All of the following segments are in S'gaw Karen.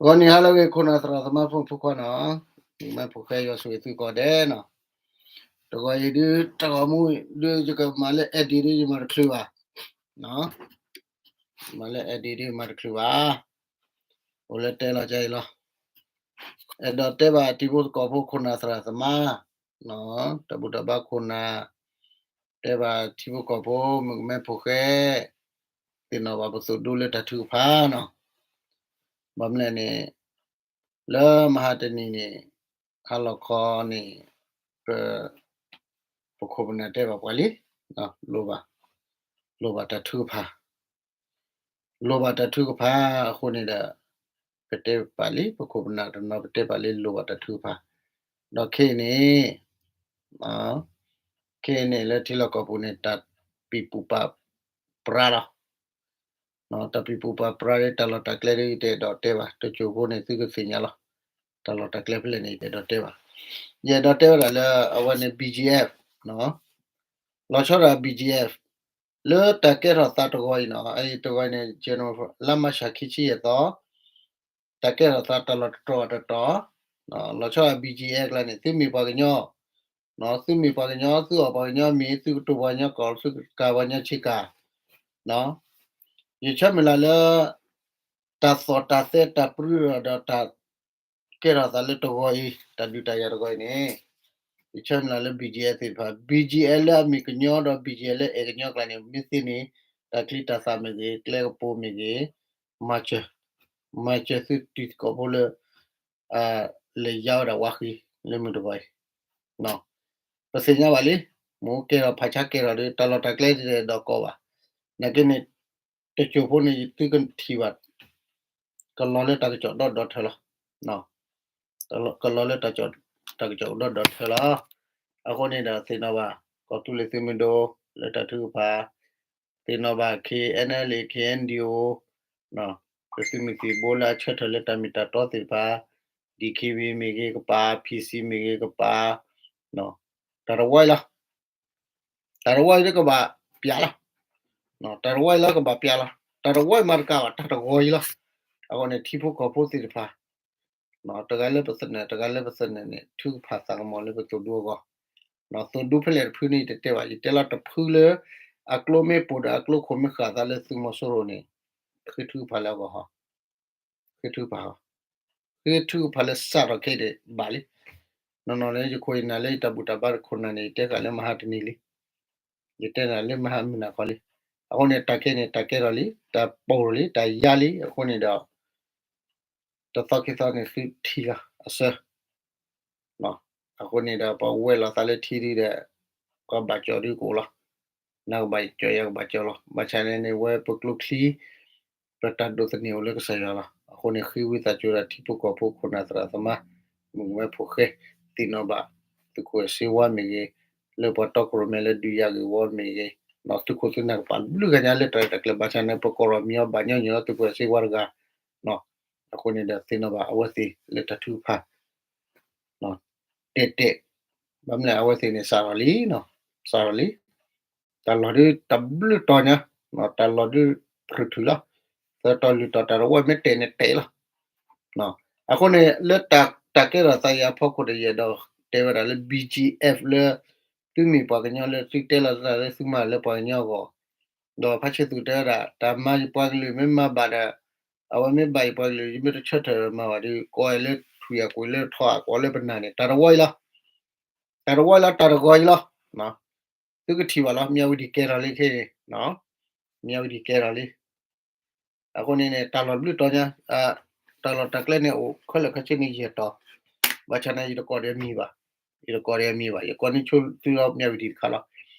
ဂီၤနံၤဟါလၢအဂ့ၤ ခိၣ်နၢ်သရၣ်သမါဖိမုၣ်ဖိခွါနီၤ, မ့ၢ်ဖိၣ်ဃဲယွၤဆိၣ်ဂ့ၤသုကိးဂၤဒဲးနီၤ, တဂီၤအံၤဒုး တဂီၤမူဒုး ယကမၤလၢ edit ဒုး ယမၤတချုးဘၣ်, မၤလၢ edit ဒုး ယမၤတချုးဘၣ်, အိၣ်လၢတဲလီၤကါအံၤလီၤ, အဲၣ်ဒိးတဲဘၣ်ထံဖိကီၢ်ဖိခိၣ်နၢ်သရၣ်သမါ, တၢ်ဘူၣ်တၢ်ဘါခိၣ်နၢ်, တဲဘၣ်ထံဖိကီၢ်ဖိ မုၣ်ကမဲဖိၣ်ဃဲ, သ့ၣ်နီၣ်ဘၣ်ပသိၣ်ဒူလၢတၢ်ထုကဖၣ်နီၤ, ဘၣ်မနုၤလဲၣ်န့ၣ်, လၢမဟါတနံၤန့ၣ်, ဟါလီၤခီန့ၣ်, ပ, ပခိၣ်ပနၢ်တဲဘၣ်ပှၤလံ, လိၣ်ဘၣ်, လိၣ်ဘၣ်တၢ်ထုကဖၣ်, လိၣ်ဘၣ်တၢ်ထုကဖၣ်အဃိန့ၣ်ဒီး, ပတဲပာ်လံ ပခိၣ်ပနၢ်တနီၤ ပတဲပာ်လံလိၣ်ဘၣ်တၢ်ထုကဖၣ်, ဒီးခဲအံၤန့ၣ်, ခဲအံၤန့ၣ်လၢထံလီၢ်ကီၢ်ပူၤန့ၣ် တၢ်ပံၣ်ပူၤပာ်ပြါလီၤ တၢ်ပံၣ်ပူၤပာ်ပြါဒ်တၢ်လီၢ်တၢ်ကျဲဒ် ယတအဲၣ်ဒိးတဲဘၣ်, တစိၢ်ဖိန့ၣ် သုကသ့ၣ်ညါလီၤ, တၢ်လီၢ်တၢ်ကျဲဖဲလဲၣ်န့ၣ် ယတအဲၣ်ဒိးတဲဘၣ်, ယအဲၣ်ဒိးတဲဝဲဒၣ်လၢအဝဲန့ၣ် BGF, လီၤဆီဒၣ် BGF, လၢတၢ်ကဲထီၣ်သးတဂီၤအံၤနီၤ, တဂီၤအံၤန့ၣ် general လါမၢ်ၡးခံဆံယဲၢ်သီ, တၢ်ကဲထီၣ်သးတၢ်လီၢ်တတီၤတတီၤ, လီၤဆီဒၣ် BGF ကျါန့ၣ် သုမ့ၢ်ပှၤကညီ, သုမ့ၢ်ပှၤကညီ သုအီၣ်ပှၤကညီမ့ၤ သုကတိၤပှၤကညီကီၢ် သုကကၤပှၤကညီဆ့ကၤ, ယဆၢမုၢ်လၢ်လၢ တၢ်သီၣ်တၢ်သဲတၢ်ပြံဒီးတၢ်ကဲထီၣ်သးလၢတဂီၤအံၤ တၢ်ဒုးတၢ်ယၤတဂီၤအံၤန့ၣ်, ယဆၢမုၢ်လၢ်လၢ BGF သ့ၣ်တဖၣ် BGF လၢအမ့ၢ်ကညီဒီး BGF လၢအဲၣ်ကညီကျါန့ၣ် မ့ၢ်သ့န့ၣ်, တၢ်ချံတၢ်သၣ်မ့ၢ်ဂ့ၤ ကျဲကပိၤမ့ၢ်ဂ့ၤ, မၤစၢၤ, မၤစၢၤသုတံၤသကိးဖိလၢ လဲၤယါဝဲဒၣ်ဝါဃံ လၢမုၢ်တဂီၤအံၤ, ပသ့ၣ်ညါဘၣ်လံ, မ့ၢ်ကဲထီၣ်ဖးဆါကဲထီၣ်ဒီး တၢ်လီၢ်တၢ်ကျဲတဒီးကီးဘၣ်, နာ်က့န့ၣ်, တစိၢ်ဖိန့ၣ် သုကထံၣ်ဘၣ် ကလီၤလၢတၢ်ကစီၣ်ဒီဒီထၢလီၤ, ကလီၤလၢ တၢ်ကစီၣ်ဒီဒီထၢလီၤ, အဃိန့ၣ်ဒီးသ့ၣ်နီၣ်ဘၣ် ကီၢ်သူလ့ၤသုးမုၢ်ဒိၣ် လၢတၢ်ထုကဖၣ်, သ့ၣ်နီၣ်ဘၣ် KNLA KNDO ကသုးမုၢ်သံၣ်ဘိလၢအဆၢထၢၣ်လၢတၢ်မ့ၢ်တၢ်တီသ့ၣ်တဖၣ်, DKBA မ့ၢ်ဂ့ၤကပၤ PC မ့ၢ်ဂ့ၤကပၤ, တၢ်တဝီအံၤလီၤ, တၢ်တဝီအံၤလၢကဘၣ်ပျးလီၤ, တၢ်တဝီအံၤလၢကဘၣ်ပျးလီၤ, တၢ်တဝီအံၤမၤတကးဘၣ် တၢ်တဂီၤအံၤလီၤ, အဃိန့ၣ် ထံဖိကီၢ်ဖိသ့ၣ်တဖၣ် တဂၤလၢပသနၢၣ် တဂၤလၢပသနၢၣ်န့ၣ် ထုကဖၣ်သးကမီၤလၢပသိၣ်ဒူအဂီၢ်, သိၣ်ဒူဖဲလဲၣ်တဖုန့ၣ် ယတတဲဘၣ် ယတဲလီၤတဖုလၢ အကျိမ့ၢ်ပိၢ်ဒီးအကျိခိၣ်မ့ၢ်ဃာ်သးလၢသုးမီၤစိရိၤန့ၣ်, ဃ့ထုကဖၣ်လၢအဂီၢ်ဟီ, ဃ့ထုကဖၣ်ဟီ, ဃ့ထုကဖၣ်လၢစးထီၣ်ခဲအံၤဒံးဘၣ်လံ, နီၢ်နီၢ်န့ၣ် ယခိၣ်ယနၢ်လၢယတၢ်ဘူၣ်တၢ်ဘါတခိၣ်နၢ်န့ၣ် ယတဲဃာ်လၢမဟါတနံၤလံ, ယတဲနၤလၢမဟါမုၢ်နၤခီလံ, အဃိန့ၣ် တၢ်ခဲန့ၣ် တၢ်ကဲထီၣ်လံ တၢ်ပိၢ်လံ တၢ်ယါလံ အဃိန့ၣ်ဒီး တသီခံသီန့ၣ် သုထံၣ်လီၤအဆၢ, အဃိန့ၣ်ဒီး ပဝဲလီၤသးလၢထံဒုဒီး ပှၤဘၣ်ကၠီဒုကအိၣ်လီၤ, နကဘၣ်ကၠီယကဘၣ်ကၠီလီၤ, ဘၣ်ဆၣ်န့ၣ်န့ၣ် ဝဲပကျိချံ ပတၢ်ဒိးသန့ၤအိၣ်လၢကစၢ်ယွၤလီၤ, အဃိန့ၣ် ဃ့ဝံသးစူၤဒီးထံဖိကီၢ်ဖိခိၣ်နၢ်သရၣ်သမါ မုၣ်ကမဲဖိဃဲ သ့ၣ်နီၣ်ဘၣ် သုးခိၣ်အဲၣ်စ့ဝါမ့ၢ်ဂ့ၤ, လၢပှၤတီခိၣ်ရိၣ်မဲလၢဒုးယၤဂ့ၢ်ဝီမ့ၢ်ဂ့ၤ, သုးခိၣ်သုးနၢ်ကပာ်ဘျုးဂၤညါလၢတၢ်ရဲၣ်တၢ်ကျဲၤ ဘၣ်ဆၣ်န့ၣ် ပကီၢ်ရီၣ်မံၤအီၤဘၣ်ညီညီလီၤ သုးခိၣ်အဲၣ်စ့ဝါတဂၤ, အဃိန့ၣ်ဒီးသ့ၣ်နီၣ်ဘၣ်အဝဲသ့ၣ်လၢတၢ်ထုကဖၣ် တဲာ်တဲာ်, ဘၣ်မနုၤလဲၣ် အဝဲသ့ၣ်န့ၣ် စးထီၣ်လံ, စးထီၣ်လံ, တၢ်လီၢ်ဒုးတဘျုးတီၤညါ, တၢ်လီၢ်ဒုးဖြုၣ်ထုၣ်လီၤ, သၢတီၤလွံၢ်တီၤ တၢ်တဝီမ့ၢ်တဲာ်န့ၣ်တဲာ်လီၤ, အဃိန့ၣ် လၢတၢ်ကဲထီၣ်သးအံၤအဖီခိၣ်ဒီး ယအဲၣ်ဒိးတဲဝဲဒၣ်လၢ BGF လၢ သုမ့ၢ်ပှၤကညီလၢသုတဲလီၤသးလၢသုမၤလၢပှၤကညီအဂီၢ်, ဒီးဖါဆံသူးတဲဝဲဒၣ် တၢ်မၤယပှၤကလုာ်မ့ၢ်မၤဘၣ်ဒီး အဝဲမ့ၢ်ဘၣ်ယပှၤကလုာ် ယမ့ၢ်တဆၢထၢၣ်မၤဘၣ်ဒီး ကိးဝဲလၢထွံၣ်အကွံာ်လၢထီအကွီၢ်လၢပနၢ်န့ၣ် တၢ်တဝီအံၤလီၤ, တၢ်တဝီအံၤလီၤ တၢ်တဂီၤအံၤလီၤ, သုကထံၣ်ဘၣ်လီၤ မၠးဝတံၣ်ကဲထီၣ်လံခဲအံၤ, မၠးဝတံၣ်ကဲထီၣ်လံ အဃိန့ၣ်န့ၣ် တၢ်လီၢ်ဘျုးတီၤညါ, တၢ်လီၢ်တၢ်ကျဲန့ၣ်အိၣ်ခဲလၢာ်ခဲဆ့န့ၣ်ယဲၢ်တီၤ, ဘၣ်ဆၣ်န့ၣ် ယတကိးဒံးအမံၤဘၣ်, ယတကိးဒံးအမံၤဘၣ်, ယကိးန့ၢ်ဆိသုလီၤ မၠးဝတံၣ်တခါလီၤ,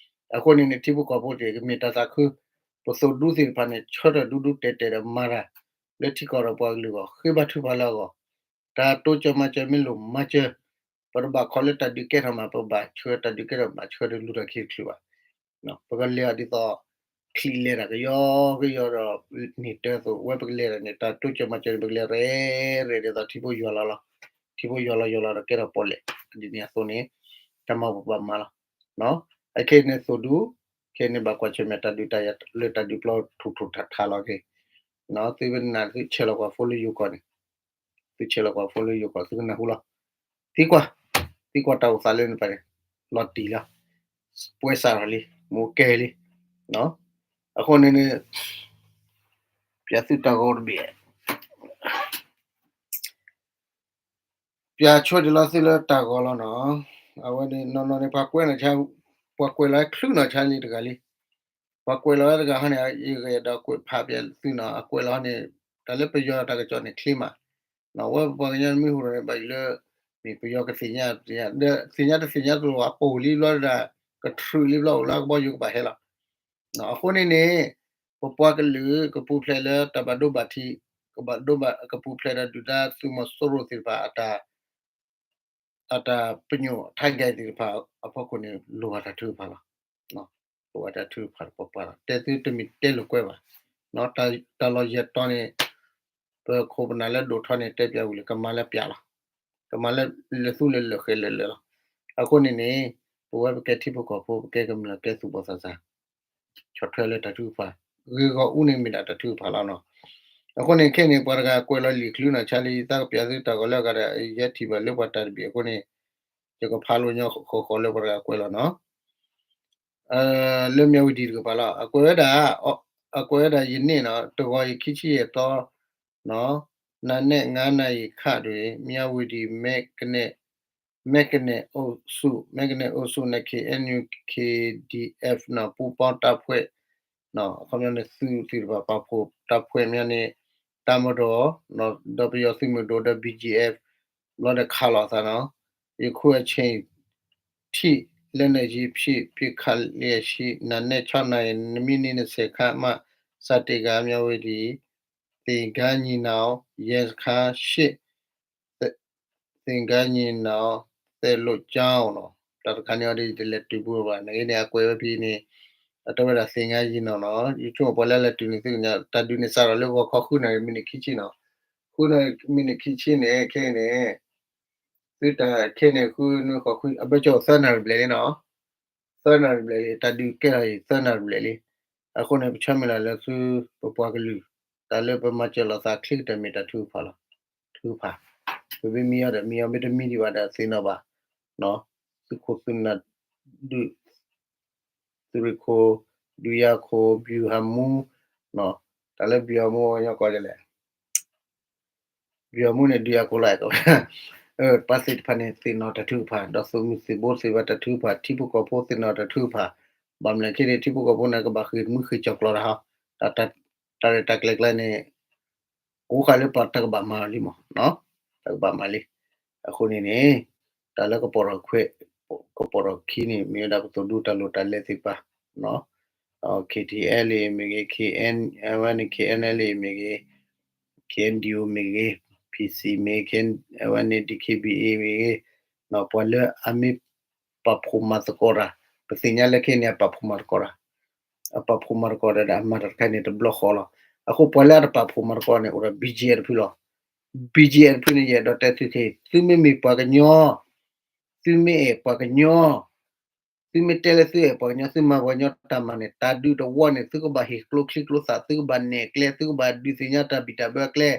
အဃိန့ၣ်န့ၣ် ထံဖိကီၢ်ဖိသ့ၣ် ကမ့ၢ်တၢ်သးခု, ပသိၣ်ဒူသ့ၣ်တဖၣ်န့ၣ် ဆၢထၢၣ်ဒူဒူတဲာ်တဲာ်ဒီးမၤတၢ်, လၢထံကီၢ်ဒီးပှၤကလုာ်အဂီၢ် ဃ့ဘါထုကဖၣ်လၢအဂီၢ်, တၢ်တိစၢၤမၤစၢၤမ့ၢ်လိၣ်မၤစၢၤ, ပတဘၣ်ခီလၢတၢ်ဒုးကဲထီၣ်မး ပဘၣ်ဆှၢတၢ်ဒုးကဲထီၣ်ဘၣ်ဆှၢဒီးလူၤတၢ်ခံတချုးဘၣ် ပကလဲၤအီၤဒ်သိး ချံးလဲၤတၢ်ကယီကယီဒီး န့ၢ်တၢ်အသိး ဝဲပကလဲၤတၢ်န့ၣ် တၢ်တိစၢၤမၤစၢၤန့ၣ် ပကလဲၤရဲၣ်ရဲၣ်ဒ်သိးထံဖိယွၤလီၤလီၤ, ထံဖိယွၤလီၤယွၤလီၤဒီးကဲထီၣ်ပီၣ်လဲၣ် ဒ်န့ၣ်အသိးန့ၣ် တၢ်မၤပဘၣ်မၤလီၤ, အခဲအံၤန့ၣ်သိၣ်ဒူ, ခဲအံၤန့ၣ်ဘၣ်ကွၢ်ဆၢၣ်မဲာ်တၢ်ဒုးတၢ်ယၤလၢတၢ်ဒုးပျီထူၣ်ထူၣ်ထးထးလီၤက့ၤ, သုဝဲနၤသုဆဲးလီၤကွၢ်ဖိလၢယိၤကီၢ်န့ၣ်, သုဆဲးလီၤကွၢ်ဖိလၢယိၤကီၢ် သုကနၢ်ဟူလီၤ. သံကွၢ်, သံကွၢ်တၢ်အိၣ်သးလၢန့ၣ်ပၤန့ၣ် လီၤတံၢ်လီၤ, ပှဲၤစးထီၣ်လံ, မူကဲလံ. အဃိန့ၣ်န့ၣ် ပျးသုတၢ်ဂီၤတဘ့ၣ်, ပျးဆိဒံးလီၤသုလၢတၢ်ဂီၤလီၤနီၤ. အဝဲန့ၣ်နီၢ်နီၢ်န့ၣ် ပှၤကွဲးနီၢ်ဆါ, ပှၤကွဲးလီၤချုးနီၢ်ဆါလံတဂၤလံ. ပှၤကွဲးလီၤဝဲတဂၤဟီန့ၣ် ယကအဲၣ်ဒိးကွဲးဖးပျးသုနီၤ, အကွဲးလီၤဟီန့ၣ် တၢ်လၢပယီၤတၢ်ကစီၣ်န့ၣ်ချ့မး. အဝဲပပှၤကညီမ့ၢ်ဟူးထီၣ်န့ၣ် ဘၣ်ယိၣ်လၢ မ့ၢ်ပယီၤကသ့ၣ်ညါ, သ့ၣ်ညါတသ့ၣ်ညါတလိၣ် အပိၢ်လံဘျီဒၣ် ကထြူးလံဘျီအိၣ်လၢကဘီယူၤကဘၣ်ဟဲလီၤ. အဃိန့ၣ်န့ၣ် ပပှၤကလုာ်ကပူၤဖျဲးလၢတၢ်ဘၣ်ဒိဘၣ်ထံး, ကဘၣ်ဒိဘၣ်ကပူၤဖျဲးဒီးဒုၣ်ဒါသုးမီၤစိရိၤသ့ၣ်တဖၣ် အတၢ်ပညိၣ် target သ့ၣ်တဖၣ်အဖီခိၣ်န့ၣ် လိၣ်ဘၣ်တၢ်ထုကဖၣ်လီၤ. လိၣ်ဘၣ်တၢ်ထုကဖၣ်တပှၤပှၤလီၤ. တဲသုတမ့ၢ်တဲလိာ်ကွဲဘၣ်. တၢ်လီၢ်ယဲၢ်တီၤန့ၣ် ပခိၣ်ပနၢ်လၢဒိၣ်ထီန့ၣ် တဲပျးဝံၤလၢကမၤလၢပျးလီၤ. ကမၤလၢလၢာ်သူလၢာ်လၢာ်ဃဲၤလၢာ်လၢာ်လီၤ. အဃိန့ၣ်န့ၣ် ပဝဲပကဲထံဖိကီၢ်ဖိ ပကဲကမျၢၢ်ကဲသူၣ်ဘီၣ်သးစၢ် ဆီၣ်ထွဲလၢတၢ်ထုကဖၣ်, ဂ့ၢ်ဂီၢ်အူန့ၣ်မ့ၢ်ဒၣ်တၢ်ထုကဖၣ်လီၤနီၤ. အဃိန့ၣ်ခဲန့ၣ် ပှၤတဂၤကွဲးလီၤလံာ်ချုးနီၢ်ဆါလံ သးကပျးသုတၢ်ဂီၤလၢအဂၤဒီး ယဲထံၣ်ဘၣ်လၢပှၤတၢ်တဘ့ၣ်အဃိန့ၣ် ယကဖးလိာ်ညီဃီဃီလၢပှၤတဂၤကွဲးလီၤနီၤ. လၢမၠၣ်ဝတံၣ်တကပၤလီၤ. အကွဲးဝဲဒၣ်, အကွဲးဝဲဒၣ်ယန့ၢ်နီၤ, တဂီၤအံၤခံဆံယဲၢ်သီ, နၤနဲၣ်ငါးနာရီခန့်တွင် မြဝတီ မဲကနဲၣ်အုပ်စု, မဲကနဲၣ်အုပ်စု နဲ့ KNU KDF နီၤ ပူးပေါင်းတပ်ဖွဲ့, အခီပညီန့ၣ် သုးသ့ၣ်တဖၣ်ပာ်ဖှိၣ် တပ်ဖွဲ့များနှင့် တပ်မတော်, ဒီးပယီၤသုးမုၢ်ဒိၣ်ဒီး BGF ဘျီဒီးခးလိာ်အသးနီၤ. ယခုအချိန်ထိ လက်နက်ကြီးဖြင့် ပစ်ခတ်လျက်ရှိ နံနက် ခြောက်နာရီ မိနစ် နှစ်ဆယ်ခန့်မှ စတင်ကာ မြဝတီ သင်္ဃန်းညီနောင် ရဲစခန်း ရှေ့ သင်္ဃန်းညီနောင် သဲလိကျောင်းနီၤ. တၢ်တခါန့ၣ်အီၤဒီး ယတလဲၤတုၤဘူးဘၣ်. နဂ့ၤန့ၣ် အကွဲးဝဲဖဲန့ၣ် အတဲဝဲဒၣ် သင်္ဃန်းညီနောင်နီၤ. ယဆိကမိၣ်ပှၤလၢလဲၤတုၤန့ၣ် သုကနၣ် တၢ်ဒုးန့ၣ်စးထီၣ်လၢဂီၤခီဃုနၣ်ရံၣ်မံးနံးခံဆံနီၤ. ဃုနၣ်ရံၣ်မံးနံးခံဆံန့ၣ် ခဲအံၤန့ၣ် သုတၢ်ခဲန့ၣ် ဃုနွံဃီၤခွံ အဘၢၣ်စၢၤအိၣ်သၢနၣ်ရံၣ်ဘျဲၣ်လံနီၤ. သၢနၣ်ရံၣ်ဘျဲၣ်လံ, တၢ်ဒုးကဲထီၣ်အံၤသၢနၣ်ရံၣ်ဘျဲၣ်လံ. အဃိန့ၣ် ပဆၢမုၢ်လၢ်လၢသုပပှၤကလုာ် တၢ်လၢပမၤစၢၤလိာ်သးချ့ကတၢၢ်မ့ၢ်တၢ်ထုကဖၣ်လီၤ. ထုကဖၣ်, ပမ့ၢ်မံအီၤဒီးမံအီၤ မ့ၢ်တမံဒံးဘၣ်ဒီးသ့ၣ်နီၣ်ဘၣ်. သုးခိၣ်သုးနၢ် ဒုး သုးရ့ၣ်ခိၣ် ဒုးယၤခိၣ် ဗျူဟာမှူး, တၢ်လၢ ဗျူဟာမှူး ပှၤကညီကိးဒ်လဲၣ် ဗျူဟာမှူးန့ၣ် ဒုးယၤခိၣ်လီၤ. ပှၤသ့ၣ်တဖၣ်န့ၣ် သ့ၣ်နီၣ်တၢ်ထုကဖၣ် ဒီးသုးမုၢ်သံၣ်ဘိသ့ၣ်တဖၣ်တၢ်ထုကဖၣ် ထံဖိကီၢ်ဖိသ့ၣ်နီၣ်တၢ်ထုကဖၣ်. ဘၣ်မနုၤလဲၣ်ခဲန့ၣ် ထံဖိကီၢ်ဖိန့ၣ် ကဘၣ်ဃ့ၢ်မုၢ်ဃ့ၢ်ကၠီၣ်ကျီတၢ်ဟီ တၢ်ရဲၣ်တၢ်ကျဲၤကျဲန့ၣ် ကိးဃာ်လၢပှၤတၢ်ကဘၣ်မၤလံမး, တၢ်ကဘၣ်မၤလံ. အဃိန့ၣ်န့ၣ် တၢ်လၢကပီၤထီၣ်ခွဲး ကပီၤထီၣ်ခံန့ၣ် မ့ၢ်ဝဲဒၣ်ပသိၣ်ဒူတၢ်လိၣ်တၢ်လဲသ့ၣ်တဖၣ် KTLA မ့ၢ်ဂ့ၤ, အဝဲန့ၣ် KNLA မ့ၢ်ဂ့ၤ, KNDO မ့ၢ်ဂ့ၤ, PC မ့ၢ်ဂ့ၤ, အဝဲန့ၣ် DKBA မ့ၢ်ဂ့ၤ, ပှၤလၢအမ့ၢ်ပာ်ဖှိၣ်မၤသကိးတၢ် ပသ့ၣ်ညါလၢခဲအံၤန့ၣ် အပာ်ဖှိၣ်မၤသကိးတၢ် အပာ်ဖှိၣ်မၤသကိးတၢ်ဒီးအမၤတၢ်တခါန့ၣ်တဘျီဃီလီၤ. အဃိပှၤလၢအတပာ်ဖှိၣ်မၤသကိးန့ၣ် အိၣ်ဒီး BGF တဖုလီၤ. BGF တဖုန့ၣ် ယအဲၣ်ဒိးတဲသုခဲအံၤ သုမ့မ့ၢ်ပှၤကညီ သုမ့ၢ်အဲၣ်ပှၤကညီ သုမ့ၢ်တဲလၢသုအဲၣ်ပှၤကညီ သုမၤပှၤကညီတၢ်မၤန့ၣ် တၢ်ဒုးတဝီန့ၣ် သုကဘၣ်ဟ့ၣ်ကျိချံကျိသၣ် သုကဘၣ်နဲၣ်ကျဲ သုကဘၣ်ဒုးသ့ၣ်ညါတၢ်ဘံၣ်တၢ်ဘၢကျဲ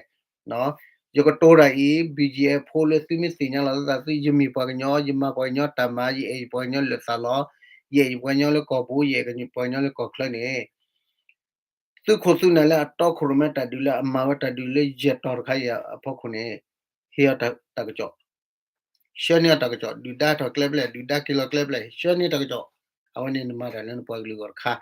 ယကတိၤတၢ်အံၤ BGF ဖိလၢသုမ့ၢ်သ့ၣ်ညါလီၤသး သု ယမ့ၢ်ပှၤကညီ ယမၤပှၤကညီတၢ်မၤ ယအဲၣ်ယပှၤကညီလၢသးလီၤ ယအဲၣ်ယပှၤကညီလၢကီၢ်ပူၤ ယအဲၣ်ပှၤကညီလၢကီၢ်ချၢန့ၣ် သုးခိၣ်သုးနၢ်လၢအတီခိၣ်ရိၣ်မဲတၢ်ဒုးလၢအမၤဝဲတၢ်ဒုးလၢယဲၢ်တီၤတခါအံၤအဖီခိၣ်န့ၣ် ဟ့ၣ်အီၤတၢ်ကစီၣ် ဆှၢန့ၢ်အီၤတၢ်ကစီၣ် ဒုၣ်ဒါထီၣ်ကျဲဖျဲၣ် ဒုၣ်ဒါက့ၤလီၤကျဲဖျဲၣ် ဆှၢန့ၢ်တၢ်ကစီၣ် အဝဲန့ၣ်နမၤတၢ်လၢနပှၤကလုာ်အဂီၢ်တခါ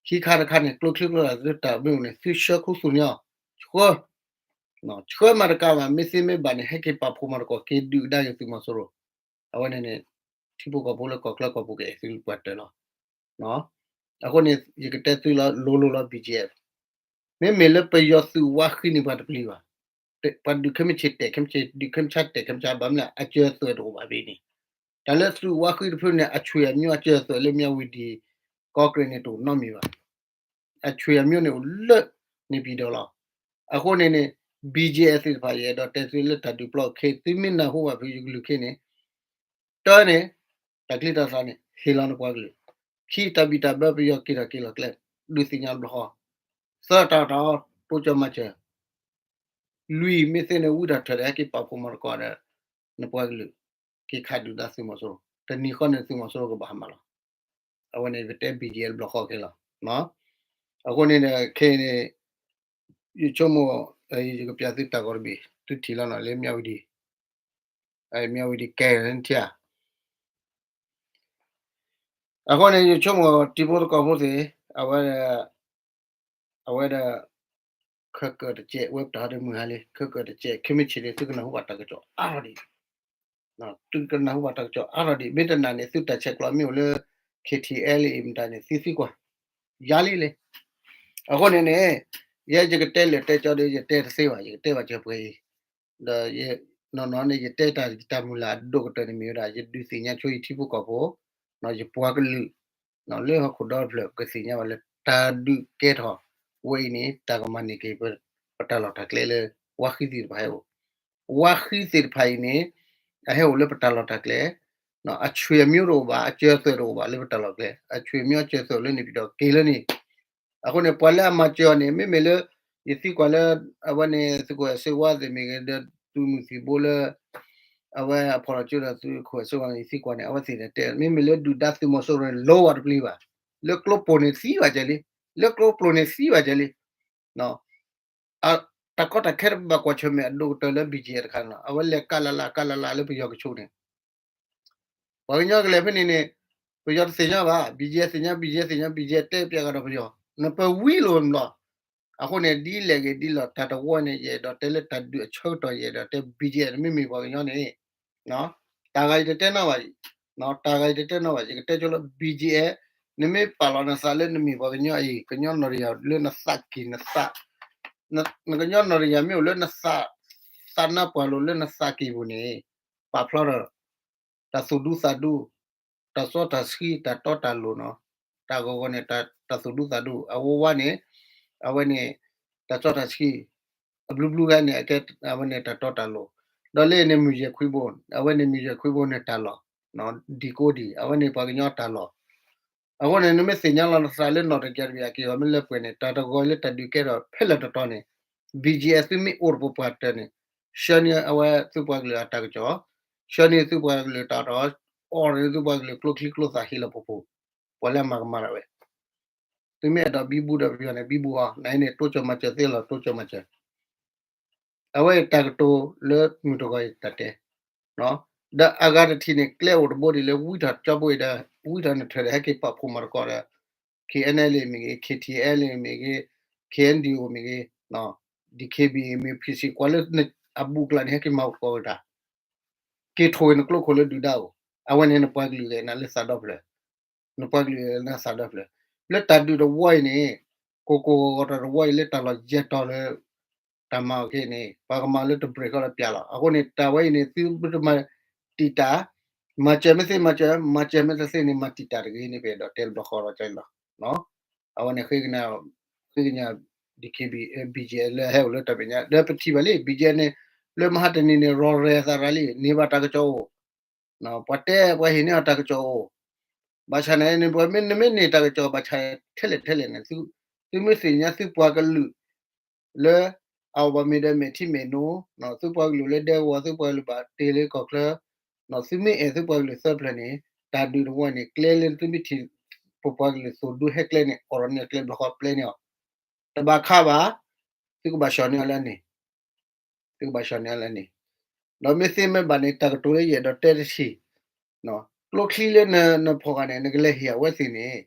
ခံခါတခါန့ၣ် ကျိချံကျိသၣ်သုတၢ်မ့ၢ်အိၣ်န့ၣ် သုဆှၢခူသူၣ်န့ၢ်အီၤ ဆှၢ ဆှၢမၤတကးဘၣ် မ့ၢ်သ့မ့ၢ်ဘၣ်န့ၣ် ဟဲက့ၤပာ်ဖှိၣ်မၤသကိးက့ၤဒုၣ်ဒါက့ၤသုးမီၤစိရိၤ အဝဲန့ၣ်န့ၣ် ထံဖိကီၢ်ဖိလၢကီၢ်ချၢကီၢ်ပူၤကအဲၣ်သုပှၤတၢၢ်လီၤ. အဃိန့ၣ် ယကတဲသုလီၤ လိၤလိၤလီၤ BGF မ့မ့ၢ်လၢပယီၤသုးဝါဃံန့ၣ် ပှၤတပျံၤဘၣ်. ပှၤဒုးခဲမုၢ်ဆ့ၣ်တဲာ်ခဲမုၢ်ဆ့ၣ် ဒုးခဲမုၢ်ဆါတဲာ်ခဲမုၢ်ဆါ ဘၣ်မနုၤလဲၣ် အစၢၤအသွဲၣ်တအိၣ်ဘၣ်ဖဲန့ၣ် တၢ်လၢသုးဝါဃံတဖုန့ၣ် အဆွေမျိုးအစၢၤအသွဲၣ်လၢမၠၣ်ဝတံၣ် ကီၢ်ကရ့ၣ်န့ၣ်တအိၣ်နီတမံၤဘၣ်. အဆွေမျိုးန့ၣ်အိၣ်လၢန့ၣ်ပံၤဒီးလီၤ. အဃိန့ၣ်န့ၣ် BGF သ့ၣ်တဖၣ် ယအဲၣ်ဒိးတဲသုလၢတၢ်ဒုးပျီခဲ သုမ့ၢ်နၢ်ဟူဘၣ်ဖုယကလုၢ်ခဲန့ၣ် တၢ်န့ၣ် တၢ်ချံတၢ်သၣ်န့ၣ် ဟ့ၣ်လီၤနပှၤကလုာ်, ခံတၢ်ဘံၣ်တၢ်ဘၢပယီၤက့ၤထီၣ်က့ၤလီၤကျဲ ဒုးသ့ၣ်ညါတဘျီဃီ, သၢတၢ်တၢ်တိစၢၤမၤစၢၤ လွံၢ်မ့ၢ်သ့ၣ်န့ၣ် ဝံထီၣ်ထၢၣ်ဒီးဟဲက့ၤပာ်ဖှိၣ်မၤသကိးဒီး နပှၤကလုာ် က့ၤခးဒုၣ်ဒါသုးမီၤစိရိၤ တနံၤဃီန့ၣ်သုးမီၤစိရိၤကဘၣ်ဟးမၤလီၤ. အဝဲန့ၣ်ပတဲ BGF တဘျီဃီခဲလၢာ်လီၤ. အဃိန့ၣ်ဒီး ခဲအံၤန့ၣ် ယဆိကမိၣ် ယကပျးသုတၢ်ဂီၤတဘ့ၣ် သုထံၣ်လီၤနီၤ လၢမၠၣ်ဝတံၤ မၠၣ်ဝတံၤကဲ ထံဧါ. အဃိန့ၣ် ယဆိကမိၣ်တံၤဖိသကိးဖိသ့ၣ် အဝဲ အဝဲဒၣ် ခဲကၢၣ်တကဲး ဝဲပတၢ်ဟီဒ်မုၢ်ဟါလံ ခဲကၢၣ်တကဲး ခဲမုၢ်ဆ့ၣ်န့ၣ် သုကနၢ်ဟူဘၣ်တၢ်ကစီၣ်အါထီၣ်ဒံး သုကနၢ်ဟူဘၣ်တၢ်ကစီၣ်အါထီၣ်ဒံး မ့ၢ်တနာ်န့ၣ် သုတၢ်ဆဲးကျိးမ့ၢ်အိၣ်လၢ K T L A မတၤန့ၣ် သုသံကွၢ် ယၤလံလဲၣ်. အဃိန့ၣ်န့ၣ် ယဲယကတဲလၢာ်တဲကၠီဒီး ယတဲတသ့ဘၣ် ယကတဲဘၣ်စၢၤပှဲၤအံၤ ဒီး နီၢ်နီၢ်န့ၣ် ယတဲတၢ်ဂ့ၢ်တၢ်မုၢ်လၢ်အဒိၣ်ကတၢၢ်န့ၣ်မ့ၢ်ဝဲဒၣ် ယဒုးသ့ၣ်ညါဆိယထံဖိကီၢ်ဖိ ယပှၤကလုာ် လၢဟီၣ်ခိၣ်ဒီတဖျၢၣ် ပကသ့ၣ်ညါဘၣ်လၢ တၢ်ဒုးကဲထီၣ်ဝဲအံၤန့ၣ် တၢ်ကမၤန့ၢ်က့ၤ ပတၢ်လီၢ်တၢ်ကျဲလၢ ဝါဃံသ့ၣ်တဖၣ်ဟဲအိၣ် ဝါဃံသ့ၣ်တဖၣ်အံၤန့ၣ် အဟဲအိၣ်လၢပတၢ်လီၢ်တၢ်ကျဲ အဆွေမျိုးတအိၣ်ဘၣ် အကျိာ်သွဲၣ်တအိၣ်ဘၣ်လၢပတၢ်လီၢ်ကျဲ အဆွေမျိုးအကျိာ်သွဲၣ်အိၣ်လၢန့ၣ် ပဒီးက့ၤလၢန့ၣ် အဃိန့ၣ် ပှၤလၢအမၤစၢၤအီၤန့ၣ် မ့မ့ၢ်လၢ ယသံကွၢ်လၢ အဝဲန့ၣ် သုးခိၣ်အဲၣ်စ့ဝါသ့ၣ်မ့ၢ်ဂ့ၤ ဒီးသုးမုၢ်သံၣ်ဘိလၢ အဝဲအဖီၣ်လီၤကၠိဒီးသုးခိၣ်အဲၣ်စ့ဝါန့ၣ် ယသံကွၢ်န့ၣ် အဝဲသ့ၣ်န့ၣ်တဲ မ့မ့ၢ်လၢဒုၣ်ဒါသုးမီၤစိရိၤန့ၣ် လီဝဲတပျံၤဘၣ် လၢကျိပိၣ်န့ၣ်သံဘၣ်ကဲလံ လၢကျိပိၣ်န့ၣ်သံဘၣ်ကဲလံ တၢ်ကီတၢ်ခဲတဘၣ်ကွၢ်ဆၢၣ်မဲာ်အဒိၣ်ကတၢၢ်လၢ BGF တခါန့ၣ်လီၤ. အဝဲလဲၤကးလၢ်လၢ်ကးလၢ်လၢ်လၢပယီၤကဆိးန့ၣ် ပှၤကညီကလဲၤဖဲန့ၣ်န့ၣ် ပယီၤတသ့ၣ်ညါဘၣ် BGF သ့ၣ်ညါ BGF သ့ၣ်ညါ BGF တဲပျးကဒီးပယီၤ နပဝံလိာ်ဘျီ အဃိန့ၣ် ဒ်လဲၣ်ဂ့ၤဒ်လဲၣ် တၢ်တဝီန့ၣ် ယအဲၣ်ဒိးတဲလၢတၢ်ဒုးအဆၢကတီၢ် ယအဲၣ်ဒိးတဲ BGF နမ့မ့ၢ်ပှၤကညီန့ၣ် တၢ်ဂၤယတတဲနီတဘၣ် တၢ်ဂၤယတတဲနီတဘၣ် ယကတဲဆိလၢ BGF နမ့ၢ်ပာ်လီၤနသးလၢနမ့ၢ်ပှၤကညီအံၤ ကညီနီၣ်တယၢ်လၢနသးကံၢ်နသး နကညီနီၣ်တယၢ်မ့ၢ်အိၣ်လၢနသး သးနါပှၢ်လိာ်လၢနသးကံၢ်ပူၤန့ၣ် ပာ်ဖျါထီၣ် တၢ်သူၣ်ဒူသးဒူ တၢ်စီတၢ်ဆှံ တၢ်တီတၢ်လိၤနီၤ တၢ်ဂီၤဂီၤန့ၣ် တၢ်သူၣ်ဒူသးဒူ အဝဲဝါန့ၣ် အဝဲန့ၣ် တၢ်စီတၢ်ဆှံ အဘျုးဘျုးဂၤန့ၣ် အကဲ အဝဲန့ၣ်တၢ်တီတၢ်လိၤ ဒီးလၢန့ၣ်မုၢ်ယဲၢ်ခွံဘိ အဝဲန့ၣ်မုၢ်ယဲၢ်ခွံဘိန့ၣ် တၢ်လီၢ် ဒံကိဒံ အဝဲန့ၣ်ပှၤကညီတၢ်လီၢ် အဃိန့ၣ် နမ့ၢ်သ့ၣ်ညါလီၤနသးလၢနီၣ်တယၢ်တဘ့ၣ်အက့ၢ်အဂီၤမ့ၢ်လၢပှဲၤန့ၣ် တၢ်တဂီၤလၢတၢ်ဒုးကဲထီၣ်ဖဲလဲၣ်တတီၤန့ၣ် BGF သုမ့ၢ်အိၣ်တပှၤပှၤတၢၢ်န့ၣ် ဆှၢန့ၢ်အဝဲသုပှၤကလုာ်အတၢ်ကစီၣ် ဆှၢန့ၢ်သုပှၤကလုာ်တၢ်တီ အိၣ်န့ၢ်သုပှၤကလုာ်ကျိချံကျိသၣ်ဟ့ၣ်လီၤပှိၤပှိၤ ပှၤလၢအမၤကမၣ်ဒၣ်ဝဲ သုမ့ၢ်အဲၣ်ဒိးဘံဘူဒီးပယီၤန့ၣ် ဘံဘူအီၤ နအံၤန့ၣ် တိစၢၤမၤစၢၤသ့လီၤ တိစၢၤမၤစၢၤ အဝဲတၢ်ကတိၤလၢမုၢ်တဂီၤအံၤတၢ်တဲ ဒီးအဂၤတထံၣ်န့ၣ် ကျဲအိၣ်တဘိဒံးလၢဝံထီၣ်ကၠီဘိအံၤဒီး ဝံထီၣ်နထၢၣ်ဒီးဟဲက့ၤပာ်ဖှိၣ်မၤသကိးဒီး K N L A မ့ၢ်ဂ့ၤ K T L A မ့ၢ်ဂ့ၤ K N D O မ့ၢ်ဂ့ၤ D K B A မ့ၢ် P C ကွၢ်လၢအဘူးကလးန့ၣ် ဟဲက့ၤမၤသကိးဝဲတၢ် က့ၤထိၣ်ဝဲနကျိခိၣ်လၢဒုၣ်ဒါအိၣ် အဝဲန့ၣ်နပှၤကလုာ်ဂ့ၤနၤလၢသးဒီဖျၢၣ် နပှၤကလုာ်ဂ့ၤနၤသးဒီဖျၢၣ် လၢတၢ်ဒုးတဝီအံၤန့ၣ် ကိၢ်ကိၢ်ဂီၤဂီၤတၢ်တဝီအံၤလၢတၢ်လီၢ်ယဲၢ်တီၤလၢ တၢ်မၤအီၤခဲအံၤန့ၣ် ပှၤကမၤလၢတဘြဲးဃီလၢပျၢ်လီၤ. အဃိန့ၣ် တၢ်ဝဲအံၤန့ၣ် သုတမၤတံာ်တာ် မၤစၢၤမ့ၢ်သ့မၤစၢၤ မၤစၢၤမ့ၢ်တသ့န့ၣ် မၤတံာ်တာ်တဂ့ၤန့ၣ် ပအဲၣ်ဒိးတဲတဘျီဃီဒီးကလီၤ. အဝဲန့ၣ် ဃ့ကညး BGF လၢဟဲအိၣ်လၢတၢ်မဲာ်ညါ ဒီးပထံၣ်ဘၣ်လံ BGF န့ၣ် လၢမဟါတနံၤန့ၣ် ရီၢ်ရဲၣ်သးရၤလံ န့ၢ်ဘၣ်တၢ်ကစီၣ်အိၣ် ပှၤတဲပှၤဟ့ၣ်န့ၢ်အီၤတၢ်ကစီၣ်အိၣ် ဘၣ်ဆၣ်န့ၣ် နမ့ၢ်န့ၢ်တၢ်ကစီၣ် ဘၣ်ဆၣ်ထဲလဲၣ်ထဲလဲၣ်န့ၣ် သုမ့ၢ်သ့ၣ်ညါသုပှၤကလုာ် လၢ အအိၣ်ဘၣ်မ့ၢ်ဒီးမဲာ်ထံမဲာ်နိ သုပှၤကလုာ်လၢဒဲကဝီၤ သုပှၤကလုာ်ဘၣ်တ့လၢကီၢ်ချၢ သုမ့ၢ်အဲၣ်သုပှၤကလုာ်သၢဖျၢၣ်န့ၣ် တၢ်ဒုးတဝီန့ၣ် ကျဲလၢသုမ့ၢ်ထံၣ် ပပှၤကလုာ်သိၣ်ဒူဟဲကျဲန့ၣ် အိးထီၣ်န့ၢ်အကျဲတဘျီဃီပျဲန့ၢ်အီၤ တဘၣ်ခးဘၣ် သုကဘၣ်ဆှၢန့ၢ်အီၤလၢန့ၣ် သုကဘၣ်ဆှၢန့ၢ်အီၤလၢန့ၣ် ဒီးမ့ၢ်သ့မ့ၢ်ဘၣ်န့ၣ် တၢ်ကတိၤလၢယအဲၣ်ဒိးတဲတထံၣ် ကျိချံလၢနဖီၣ်ဂၤန့ၣ် နကလဲၤဟ့ၣ်အဝဲသ့ၣ်န့ၣ်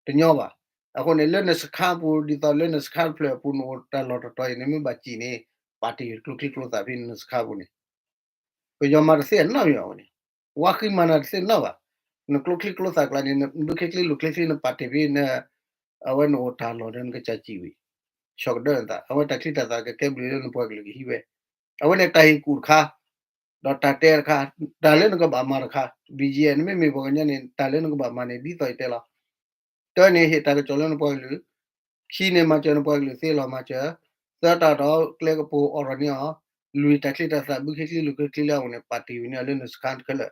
တညီဘၣ်. အဃိန့ၣ် လၢနစခါပူၤ ဒ်သိးလၢနစခါတဖျၢၣ်အပူၤ နအိၣ်တၢ်လီၢ်တတီၤအံၤ နမ့ၢ်ဘၣ်စံၣ်န့ၣ် ပာ်တ့ၢ်ကျိချံကျိသၣ်ဖဲနစခါပူၤန့ၣ် ပယီၤမၤတသ့အနီတမံၤအဝဲန့ၣ် ဝါဃံမၤနၤတသ့နီဘၣ်. နကျိချံကျိသၣ်ကျါန့ၣ် နဘုချ့ချ့လူၤချ့ချ့ နပာ်တ့ၢ်ဖဲန အဝဲနအိၣ်တၢ်လီၢ်ဒီးနကစၢ်စံၣ်ဝံၤ ဆီၣ်ကဒၢနသး အဝဲတၢ်ချံတၢ်သၣ်ကကဲဘျုးလၢနပှၤကလုာ်ကဟံးဝဲ အဝဲန့ၣ်တၢ်ဟ့ၣ်ကူၣ်တခါ ဒီးတၢ်တဲတခါ တၢ်လၢနကဘၣ်မၤတခါ BGF နမ့မ့ၢ်ပှၤကညီန့ၣ် တၢ်လၢနကဘၣ်မၤန့ၣ် ဒ်သိးယတဲလီၤ တၢန့ၣ် ဟ့ၣ်တၢ်ကစီၣ်လၢနပှၤကလုာ် ခံန့ၣ် မၤစၢၤနပှၤကလုာ်သ့လီၤမၤစၢၤ သၢတၢ်ဒီးကျဲကပူၤအိးထီၣ်န့ၢ်အီၤ လွံၢ်တၢ်ချံတၢ်သၣ်ဘုချ့ချ့လူၤချ့ချ့လၢအအိၣ်န့ၣ် ပာ်တ့ၢ်ဝံၤန့ၢ်အီၤလၢနစခါခဲလၢာ်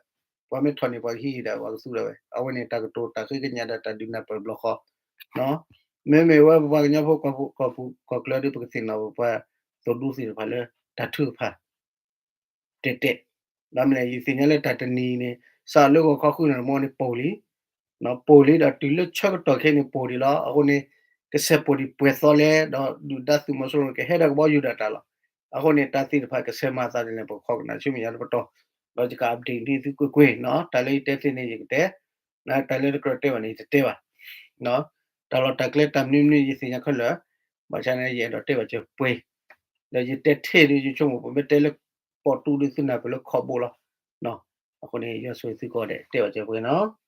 ပှၤမ့ၢ်ထီၣ်န့ၢ်ပှၤကဟံးဟ့ၣ်ဒီးပှၤကသူဒၣ်ဝဲ အဝဲန့ၣ်တၢ်ကတိၤတၢ်ဃ့ကညးဒီးတၢ်ဒုးနၢ်ပၢၢ်တဘျီဃီ မ့မ့ၢ်ဝဲပပှၤကညီဖိကီၢ်ပူၤကီၢ်ချၢဒီး ပကသ့ၣ်နီၣ်ပပှၤသိၣ်ဒူသ့ၣ်တဖၣ်လၢ တၢ်ထုကဖၣ် တဲတဲ, ဘၣ်မနုၤလဲၣ် ယသ့ၣ်ညါလၢတၢ်တနံၤန့ၣ် စးလၢဂီၤခီဃုနၣ်ရံၣ်မ့ၢ်န့ၣ်ပိၢ်လံ, ပိၢ်လံဒီးတုၤလၢဆၢကတီၢ်ခဲအံၤန့ၣ်ပိၢ်ဒံးလီၤ. အဃိန့ၣ် ကစဲးပိၢ်ဒံးပှဲၤသီလဲၣ် ဒီးဒုၣ်ဒါသုးမီၤစိရိၤန့ၣ် ကဟဲဒီးကဘီယူၤဒီးတၢ်လီၤ. အဃိန့ၣ် တၢ်သ့ၣ်တဖၣ်ကဆဲးမၤအသးဒ်လဲၣ် ပကခီကနၣ်ဆူမဲာ်ညါတပတီၢ်, ဒီးယက update န့ၢ်သုကွ့ၢ်ကွ့ၢ်နီၤ. တၢ်လၢယတဲသ့န့ၣ်ယကတဲ, တၢ်လၢတကြၢးတဲဘၣ်န့ၣ် ယတတဲဘၣ်. တၢ်လီၢ်တၢ်ကျဲတၢ်မနုၤမနုၤယသ့ၣ်ညါခဲလၢာ်, ဘၣ်ဆၣ်န့ၣ် ယအဲၣ်ဒိးတဲဘၣ်စၢၤပှ့ၤ, ဒီးယတဲထဲဒုးယဆိကမိၣ် ပမ့ၢ်တဲလၢပိာ်တူဒုးသုနၢ်ပၢၢ်လၢခီဘိလီၤ. အဃိန့ၣ် ယွၤဆိၣ်ဂ့ၤသုကိးဂၤဒဲး တဲဘၣ်စၢၤပှ့ၤနီၤ.